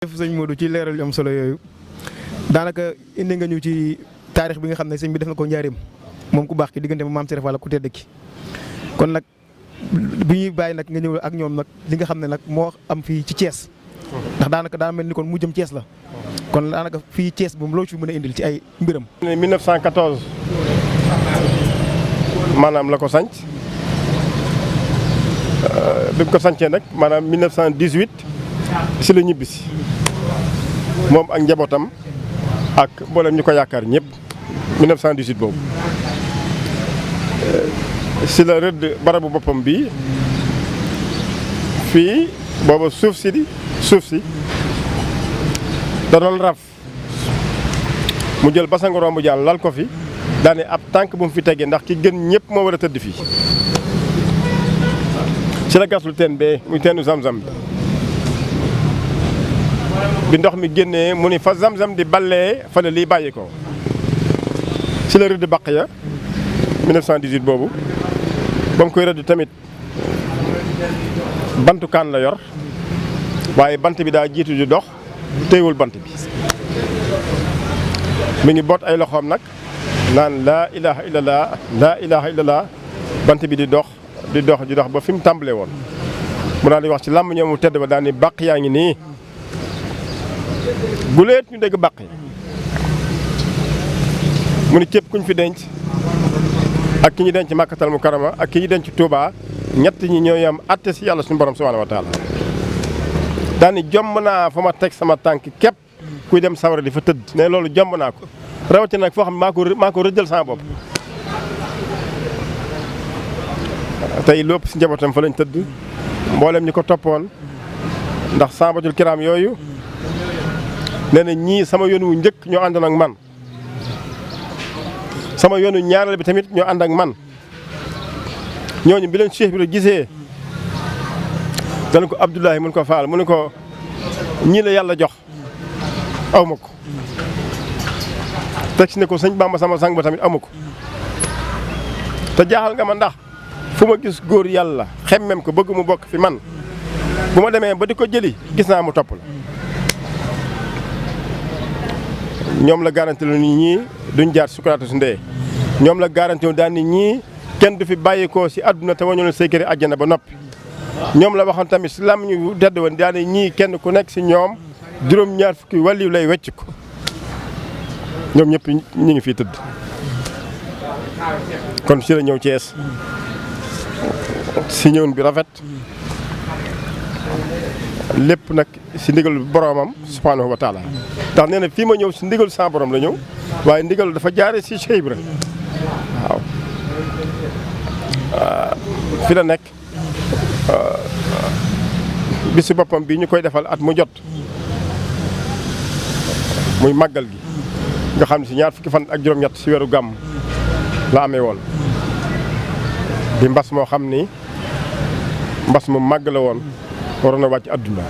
jëf sëñ Modou ci leeral yu am solo yooyu daanaka indi nga ñu ci taarix bi nga xam ne sëñ bi def na ko njaareem moom ku baax ki diggante maam Serigne Fall ku tedd ki kon nag bi ñuy bàyyi nag nga ñëw ak ñoom nag li nga xam ne nag moo am fii ci Thiès ndax daanaka daa mel ni kon mu jëm Thiès la kon daanaka fii Thiès moom loo ci mën a indil ci ay mbiram. 1914 maanaam la ko sanc bi mu ko sancee nag maanaam 1918 si la ñibbisi moom ak njabootam ak mboolem ñu ko yaakaar ñëpp 1918 boobu si la rëdd barabu boppam bi fii booba suuf si da doon raf mu jël basangu rombu jàll lal ko fi daane ab tànk bu mu fi tegee ndax ki gën ñëpp moo war a tëdd fii ci la gasul teen bee muy teenu Zamzam bi ndox mi génnee mu ni fa Zamzam di ballee fa la lii bàyyi ko ci la rëdd baq ya 1918 boobu ba mu koy rëdd tamit bantu kaan la yor waaye bant bi daa jiitu di dox téewul bant bi mi ngi boot ay loxoom nag naan laa ilaha illallah laa ilaha illallah bant bi di dox ba fi mu tàmbalee woon mu daal di wax ci làmb ñoom mu tedd ba daal ni bàq yaa ngi nii guleet ñu dégg bàq yi mu ni képp kuñ fi denc ak ki ñu denc Makkatal Mukarrama ak ki ñu denc Touba ñett ñi ñooy am atte si yàlla suñu borom subhanahu wa taala daal ni jomb naa fa ma teg sama tànk képp kuy dem sawara di fa tëdd ne loolu jomb naa ko rawatina nag foo xam ne maa ko rëddal sama bopp tey lépp si njabootam fa lañ tëdd mboolem ñi ko toppoon ndax saabatul kiraam yooyu nee na ñii sama yoon wu njëkk ñoo àndoon ak man sama yoonu ñaareel bi tamit ñoo ànd ak man ñooñu bi leen Cheikh bi gisee dana ko Abdoulahi mun ko faal mu ne ko ñii la yàlla jox aw ma ko teg si ne ko sëñ Bamba sama sang ba tamit amu ko te jaaxal nga ma ndax fu ma gis góor yàlla xemmem ko bëgg mu bokk fi man bu ma demee ba di ko jëli gis naa mu topp la ñoom la garanti lu ni ñii duñ jaar sukuraatu su ndee ñoom la garanti wu daan ni ñii kenn du fi bàyyikoo si àdduna te wañu leen say këri àjjana ba noppi ñoom la waxoon tamit si lam ñu tedd woon daan ni ñii kenn ku nekk si ñoom juróom-ñaar fukki wàlliw lay wecc ko ñoom ñëpp ñu ngi fii tëdd kon si la ñëw Thiès si ñëwun bi rafet lépp nag si ndigal boromam subhanahu wa taala ndax nee na fii ma ñëw si ndigal sa borom la ñëw waaye ndigal dafa jaare si Cheikh Ibra waaw fi la nekk bisu boppam bi ñu koy defal at mu jot muy màggal gi nga xam ne si ñaar fukki fan ak juróom-ñett si weeru gàmm la amee woon di mbas moo xam ni mbas mu màgg la woon waroon a wàcc àdduna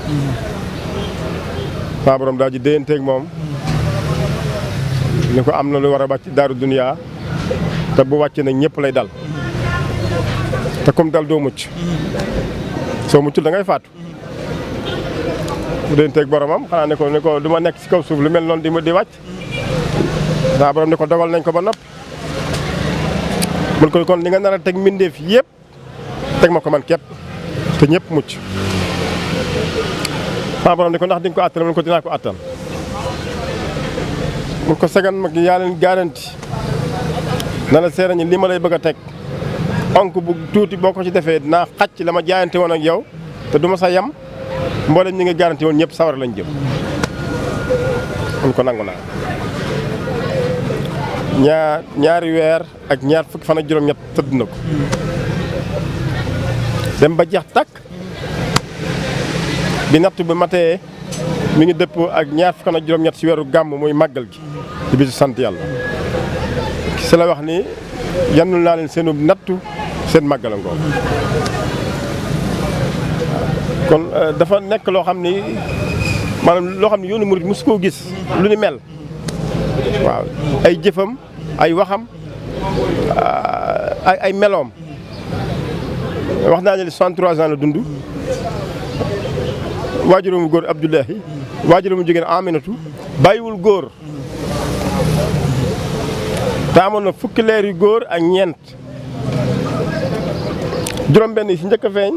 saa borom daal di déyanteeg moom ni ko am na lu war a wàcc daaru duniyaa te bu wàccee nag ñëpp lay dal te comme dal doo mucc soo muccul da ngay faatu bu déyanteeg boromam xanaa ne ko du ma nekk si kaw suuf lu mel noonu di wàcc saa borom ne ko dogal nañ ko ba noppi mun ko kon li nga nar a teg mbindeef yëpp teg ma ko man képp te ñëpp mucc saa borom ne ko ndax di nga ko àttal mun ko dinaa ko àttal mun ko sagan mag yaa leen garanti na la seera ñi li ma lay bëgg a teg onk bu tuuti boo ko ci defee dinaa xacc la ma jaayante woon ak yow te du ma sa yem mboolem ñi nga garanti woon ñëpp sawar lañ jëm mun ko nangu naa ñaari weer ak ñaar fukki fan ak juróom-ñett tëdd na ko dem ba jeex takk bi natt bi matee mi ngi dëppoo ak ñaar fukki fan ak juróom-ñett si weeru gàmm muy màggal gi di bisu sant yàlla si la wax ni yannul naa leen seenu nattu seen màggala ngoo kon dafa nekk loo xam ni maanaam loo xam ni yoonu murid mosu koo gis lu ni mel waaw ay jëfam ay waxam ay meloom wax naa ne 63 ans la dund waajuram góor Abdullahi waajuram jigéen Aminatu bàyyiwul góor te amoon na fukki leer yu góor ak ñeent juróom-benn yi si njëkk a feeñ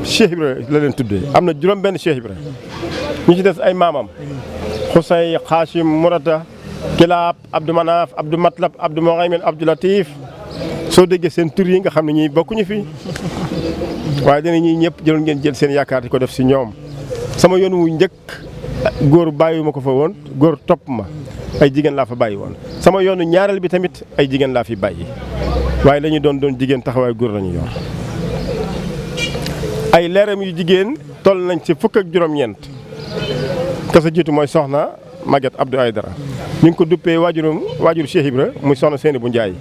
Cheikh Ibra la leen tuddee am na juróom-benn Cheikh Ibra ñu ci des ay maamam Xusay Xaasim Murata Kilaab Abdou Manaf Abdou Matlab Abdou Moxaymin Abdou Latif soo déggee seen tur yi nga xam ne ñii bokkuñu fi waaye dana ñii ñëpp jëloon ngeen jël seen yaakaar di ko def si ñoom sama yoon wu njëkk góor bàyyi ma ko fa woon góor topp ma ay jigéen laa fa bàyyi woon sama yoonu ñaareel bi tamit ay jigéen laa fi bàyyi waaye la ñu doon jigéen taxawaay góor lañu yor ay leeram yu jigéen toll nañ ci fukk ak juróom-ñeent ka sa jiitu mooy soxna Maguette Abdou Aydara ñu ngi ko duppee waajuru Cheikh Ibra muy soxna Seeni bu Njaay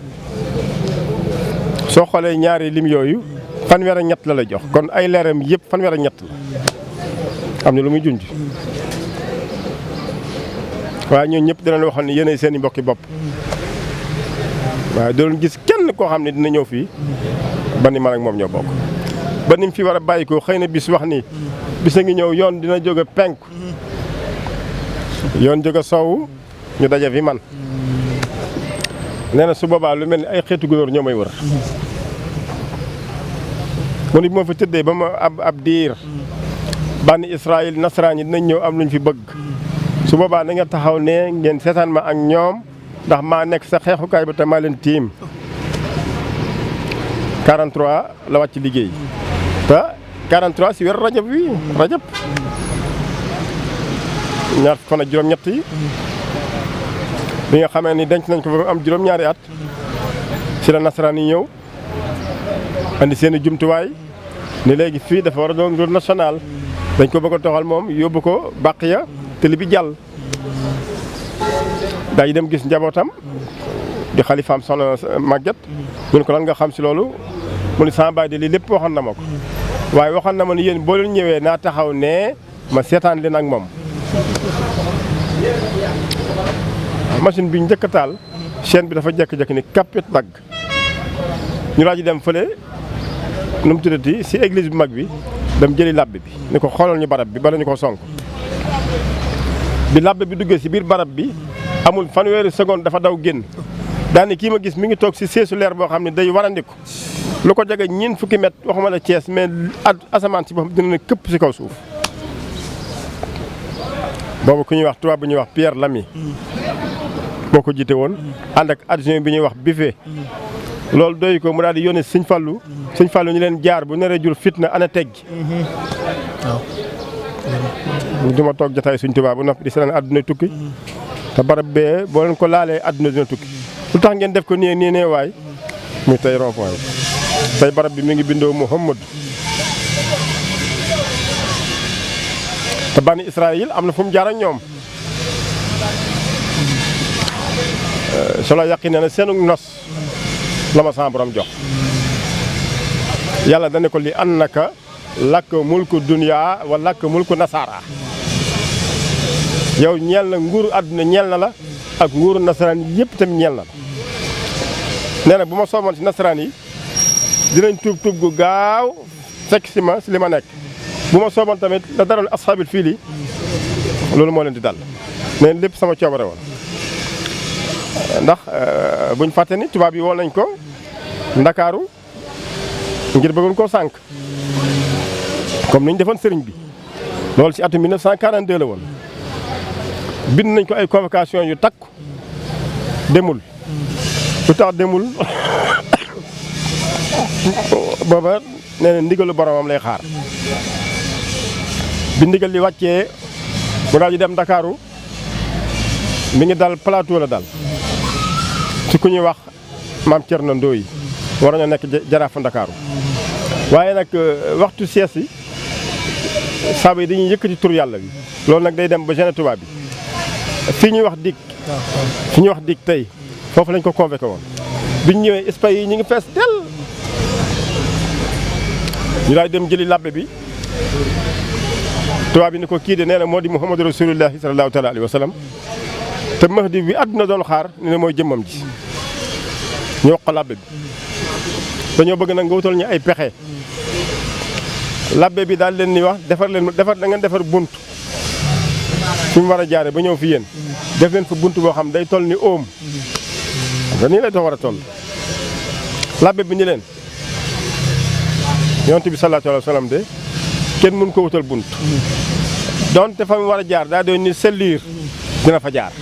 soo xoolee ñaari lim yooyu fanweer ak ñett la lay jox kon ay leeram yëpp fanweer ak ñett la am na lu muy junj waaye ñooñu ñëpp dinañ waxoon ne yéenay seen i mbokki bopp waaye doon gis kenn koo xam ne dina ñëw fii ba ni man ak moom ñoo bokk ba ni mu fi war a bàyyi ko xëy na bis wax ni bis a ngi ñëw yoon dina jóge penku yoon jóge sowu ñu daje fi man nee na su boobaa lu mel ni ay xeetu gunóor ñoo may wër mu ni bu ma fa tëddee ba ma ab diir bànni Israël nasaraan yi dinañ ñëw am luñ fi bëgg su boobaa na nga taxaw ne ngeen seetaan ma ak ñoom ndax maa nekk sa xeexukaay ba te maa leen tiim 43 la wàcc liggéey te 43 si weeru rajab wi rajab ñaar fan ak juróom-ñett yi bi nga xamee ni denc nañ ko ba am juróom-ñaari at si la nasaraan yi ñëw andi seen i jumtuwaay ni léegi fii dafa war a doon route nationale dañ ko bëgg a toxal moom yóbbu ko Baqiya te li bi jàll daay dem gis njabootam di xalifaam soxna Maguette ñu ne ko lan nga xam si loolu mu ni sama baay de lii lépp waxoon na ma ko waaye waxoon na ma ni yéen boo leen ñëwee naa taxaw ne ma seetaan leen ak moom machine bi njëkk a taal chaîne bi dafa jékki-jékki ni kapit dagg ñu daal di dem fële nu mu tuddati si église bu mag bi dem jëli labbe bi ni ko xoolal ñu barab bi bala ñu ko sonk bi labbe bi duggee si biir barab bi amul fanweeri seconde dafa daw génn daani kii ma gis mi ngi toog si seesu leer boo xam ne day warandiku lu ko jege ñeent fukki mètre waxuma la Thiès mais asamaan si boppam dina ne këpp si kaw suuf boobu ku ñuy wax tubaab bu ñuy wax Pierre Lamy moo ko jiite woon ànd ak adjoint bi ñuy wax Buffet loolu doy ko mu daal di yónnee sëñ Fallou ñu leen jaar bu naree jur fitna ana teggi waaw du ma toog jotaay suñ tubaab bu noppi di seetaan àdduna tukki te barab bee boo leen ko laalee àdduna dina tukki lu tax ngeen def ko nii nee waay muy tey rond-point tey barab bi mi ngi bindoo Muhammad te bani Israël am na fu mu jaar ak ñoom solo yàqi nee na seenu nos la ma sama borom jox yàlla dane ko li annaka lakk mulku dunya wa lakk mulku nasara yow ñeel na nguuru àdduna ñeel na la ak nguuru nasaraan yi yëpp tamit ñeel na la nee na bu ma soomoon si nasaraan yi dinañ tuub gu gaaw fekk si ma si li ma nekk bu ma soomoon tamit la daroon asxaabil fii li loolu moo leen di dal nee na lépp sama coobare woon ndax buñ fàtte ni tubaab yi woon nañ ko ndakaaru ngir bëggoon koo sànq comme ni ñu defoon sëriñ bi loolu ci atum 1942 la woon bind nañ ko ay convocation yu takku demul lu tax demul booba nee na ndigalu boromam lay xaar bi ndigal li wàccee mu daal di dem ndakaaru mi ngi dal plateau la dal ci ku ñuy wax maam Thierno Ndoye war nañoo nekk jaraafu ndakaaru waaye nag waxtu sies yi saaba yi dañuy yëkkati tur yàlla bi loolu nag day dem ba gene tubaab bi fii ñuy wax dig tey foofu lañ ko convoqué woon biñ ñëwee espace yi ñu ngi fees del ñu daal dem jëli labbe bi tubaab bi ni ko kii de nee na moo di Muhammadu Rasulullahi sallallahu taala alayhi wa sallam te Mahdi bi àdduna doon xaar ne ne mooy jëmmam ji ñu wax ko labbe bi dañoo bëgg nag nga wutal ñu ay pexe labbe bi daal leen ni wax defar da ngeen defar bunt fi mu war a jaare ba ñëw fi yéen def leen fa bunt boo xam day toll ni oom nga nii lay doon war a toll labbe bi ni leen yonent bi sallallahu alayhi wa sallam de kenn mun ko wutal bunt donte fa mu war a jaar daa doy ni selliir dina fa jaar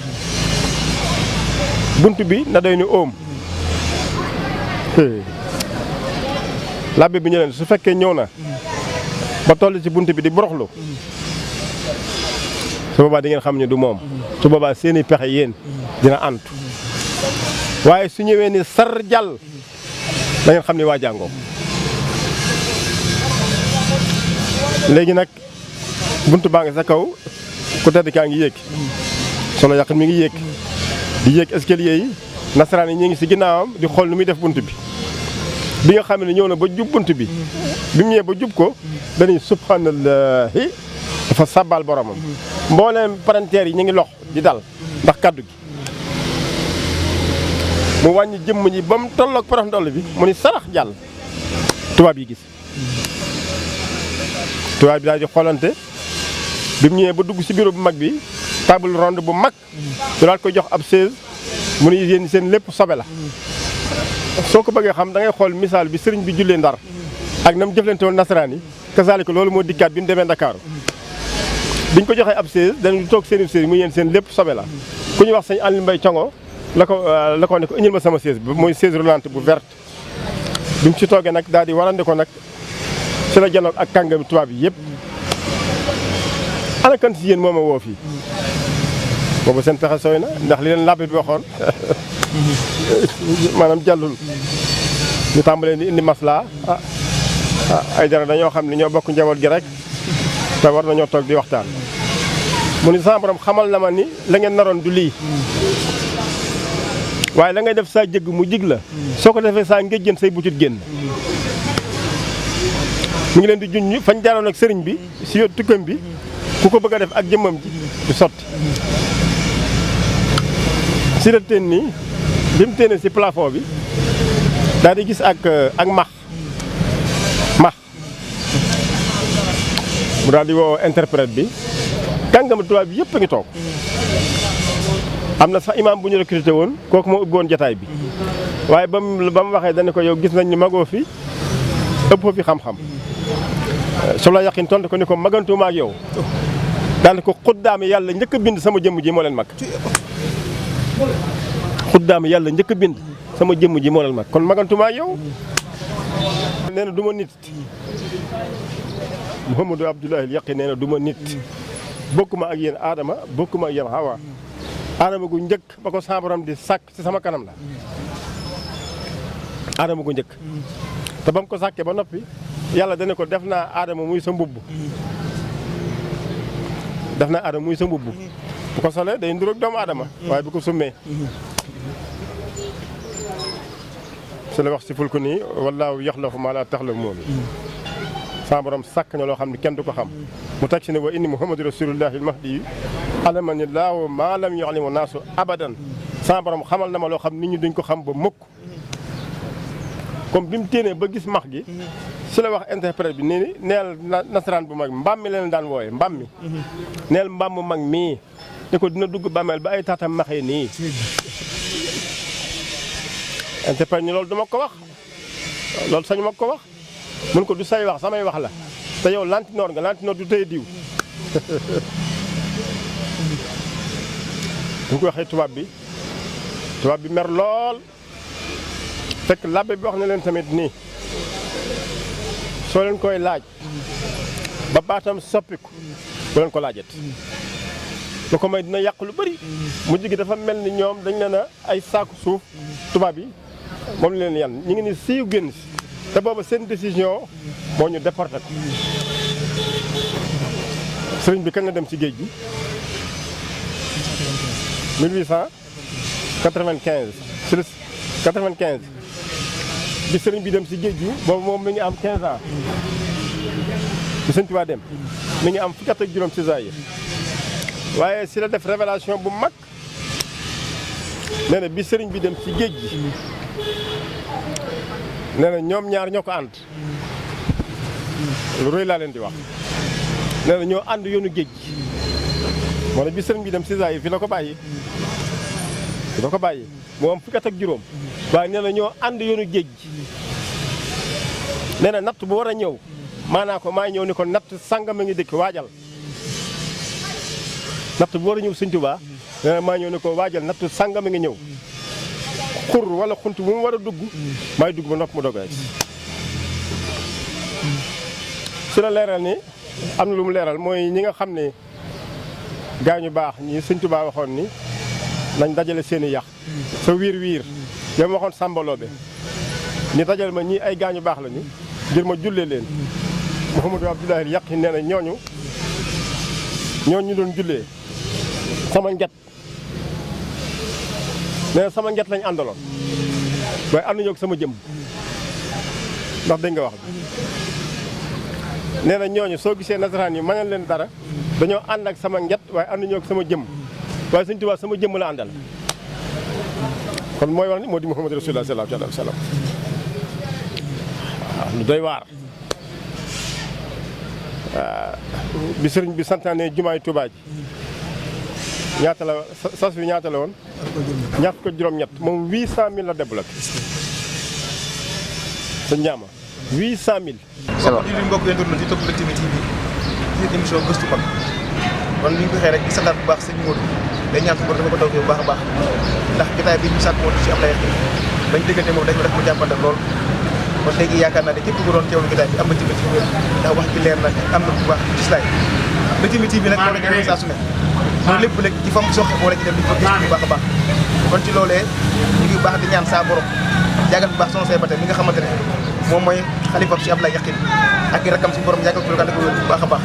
bunt bi na doy ni oom labbe bi ñu leen su fekkee ñëw na ba toll ci bunt bi di boroxlu su boobaa di ngeen xam ne du moom su boobaa seeni pexe yéen dina antu waaye su ñëwee ni sar jàll da ngeen xam ne waa jàngoo léegi nag bunt baa ngi sa kaw ku tedd kaa ngi yéeg Soxna Yaqin mi ngi yéeg di yéeg escalier yi nasaraan yi ñu ngi si ginnaawam di xool nu muy def bunt bi nga xam ne ñëw na ba jub bunt bi mu ñëwee ba jub ko dañuy subhanallahi dafa sàbbaal boromam mbooleem parenteer yi ñu ngi lox di dal ndax kaddu gi mu wàññi jëmm ñi ba mu tolloog porox ndoll bi mu ni sarax jàll tubaab yi gis tubaab bi daal di xoolante bi mu ñëwee ba dugg si bureau bu mag bi table ronde bu mag ñu daal koy jox ab chaise mu ni yéen seen lépp sobe la soo ko bëggee xam da ngay xool misaal bi sëriñ bi jullee Ndar ak na mu jëflante woon nasaraan yi kasaalika loolu moo dikkaat bi mu demee Ndakaaru biñ ko joxee ab chaise dañu toog seen chaise mu yéen seen lépp sobe la ku ñu wax sëñ Aliou Mbaye Congo la ko ne ko indil ma sama chaise bi mooy chaise roulante bu verte bi mu ci toogee nag daal di warande ko nag ci la janoog ak kàngami tubaab yi yëpp ana kan si yéen moo ma woo fii boobu seen pexe sooy na ndax li leen labbe bi waxoon maanaam jàllul ñu tàmbalee di indi masla ay dara dañoo xam ne ñoo bokk njaboot gi rek te war nañoo toog di waxtaan mu ni sama borom xamal na ma ni la ngeen naroon du lii waaye la ngay def saa jëgg mu jig la soo ko defee saa ngéjjën say butit génn mu ngi leen di junj fañ jaaroon ak sëriñ bi si yo tukkam bi ku ko bëgg a def ak jëmmam ji du sotti si la teen nii bi mu téene si plafond bi daal di gis ak max mu daal di woo interprète bi kàngam tubaab bi yëpp a ngi toog am na sax imaam bu ñu recruté woon kooku moo ubbi woon jataay bi waaye ba mu waxee dañu ko yow gis nañ ni magoo fi ëppoo fi xam-xam Soxna Yaqin tontu ko ni ko magantuma ak yow daal ko xuddaami yàlla njëkk a bind sama jëmm ji moo leen mag xuddaami yàlla njëkk a bind sama jëmm ji moo leen mag kon magantuma ak yow nee na du ma nit Mouhamadou Abdoulaye Yaqin nee na du ma nit bokkuma ak yéen Adama bokkuma ak yéen Hawa Adama gu njëkk ba ko sa borom di sàkk ci sama kanam la Adama gu njëkk te ba mu ko sàkkee ba noppi yàlla dana ko def naa Adama muy sa mbubb def naa Adama muy sa mbubb bu ko solee day nduróog doomu Adama waaye bu ko summee su la wax si ful ko nii wallaahu yaxlaqu maa laa ta'lamuun sama borom sàkk na loo xam ne kenn du ko xam mu teg si ne wa inni muhammadu rasulullahi al-mahdi alamani laahu maa lam ya'lamu naasu abadan sama borom xamal na ma loo xam nit ñi duñ ko xam ba mukk comme bi mu téenee ba gis max gi si la wax interprète bi nii neel nasaraan bu mag mbaam mi leen daan wooye mbaam mi neel mbaam mu mag mii ne ko dina dugg bàmmeel ba ay taatam maxee nii interprète ni loolu duma ko wax loolu sañu ma ko wax mun ko du say wax samay wax la te yow lantinoor nga lantinoor du tey diw bu ko waxee tubaab bi mer lool fekk labbe bi wax na leen tamit nii soo leen koy laaj ba baatam soppiku bu leen ko laajet lu ko may dina yàq lu bëri mu jigi dafa mel ni ñoom dañ leen a ay saaku suuf tubaab yi moom la leen yan ñu ngi ni siiw génn si te booba seen décision moo ñu déporté ko sëriñ bi kañ la dem ci géej gi 1895 sur 95 bi sëriñ bi dem ci géej gi boobu moom mi ngi am 15 ans bi sëñ Tuubaa dem mi ngi am fukki at ak juróom ci zaayir waaye si la def révélation bu mag nee na bi sëriñ bi dem ci géej gi nee na ñoom ñaar ñoo ko ànd lu rëy laa leen di wax nee na ñoo ànd yoonu géej gi moo ne bi sëriñ bi dem si Zaïre fi la ko bàyyi moo am fukki at ak juróom waaye nee na ñoo ànd yoonu géej gi nee na natt bu war a ñëw maanaa ko maa ñëw ni ko natt sàngam a ngi dëkk waajal natt bu war a ñëw Sëñ Tuubaa nee na maa ñëw ni ko waajal natt sàngam a ngi ñëw xur wala xunt bu mu war a dugg maay dugg ba nopp mu doog rek si la leeral ni am na lu mu leeral mooy ñi nga xam ne gaañu baax ñi Sëñ Tuubaa waxoon ni nañ dajale seen i yàq sa wiir yow ma waxoon sàmbaloo be ñu dajale ma ñii ay gaañu baax lañu ngir ma jullee leen Mouhamadou Abdoulahi yàq yi nee na ñooñu doon jullee sama nget nee na sama nget lañ àndaloon waaye ànduñoo ak sama jëm ndax dégg nga wax bi nee na ñooñu soo gisee nasaraan yi mënal leen dara dañoo ànd ak sama nget waaye ànduñoo ak sama jëm waaye Sëñ Tuubaa sama jëmm la àndal kon mooy wax ni moo di Muhammadu Rasulullah sallallahu alayhi wa sallam waaw lu doy waar bi sëriñ bi santaane jumaay Tuubaa ji ñaata la sas bi ñaata la woon ñaata ko juróom-ñett moom 800000 la débloqué sa ñaama 800000. waaw di nuyu mbokk internet yi topp Mbectemi TV ci émission gëstu kon ni ñu ko waxee rek di santaat bu baax sëñ Modou day ñaan suñu borom dafa ko taw bu baax a baax ndax jotaay bi ñu sàkk woon ci am lay bañ déggante moom dañ ko def mu jàppante lool kon léegi yaakaar naa ne képp ku doon teewlu jotaay bi am na ci Mbectemi ndax wax ci leer na am na bu baax gis laay Mbectemi TV nag moo la ñu saa su ne loolu lépp rek ci fam soxe moo la ci def di ko gëstu bu baax a baax kon ci loolee ñu ngi baax di ñaan saa borom jàggal bu baax sono say bate mi nga xamante ne moom mooy xalifa si Ablaye Yakhine ak i rakam si borom yàggal ko lu ko bu baax a baax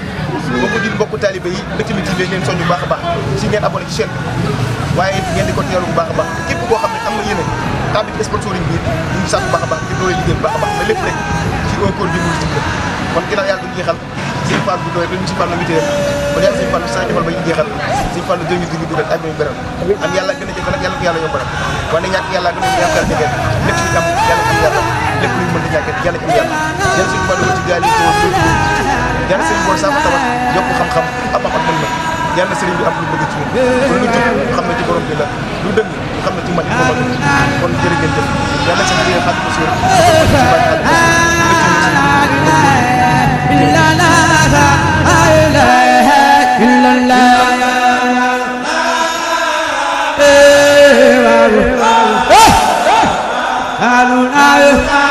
bokku jul bokku taalibe yi Mbectemi TV leen soñu bu baax a baax si ngeen abonné ci chaîne bi waaye ngeen di ko teewlu bu baax a baax képp koo xam ne am na yéene tàbbi ci sponsoring bi ñu ngi sant bu baax a baax di loolu liggéey bu baax a baax mais lépp rek ci au cours du mois kon ginnaaw yàlla duñu jeexal Sëñ Fall bu doy dañu si Fall invité kon yàlla Sëñ Fall sa defal ba ñu jeexal Sëñ Fall 2018 rek ak ñu beral am yàlla gën a jëfal ak yàlla ko yàlla yombal waaye ñàkk yàlla gën a yaakaar jëfee lépp ci am yàlla am yàlla lépp lu ñu mën di ñàkkee yàlla am yàlla yàlla Sëñ Fall ci gaal yi yàlla Sëñ Fall sama tawat yokk xam-xam am mën yàlla sëriñ bi am lu bëgg ci ñun kon lu jub ñu xam ne ci borom bi la lu dëng ñu xam ne ci man kon jërë ngeen jëf yàlla sa liggéey xam ko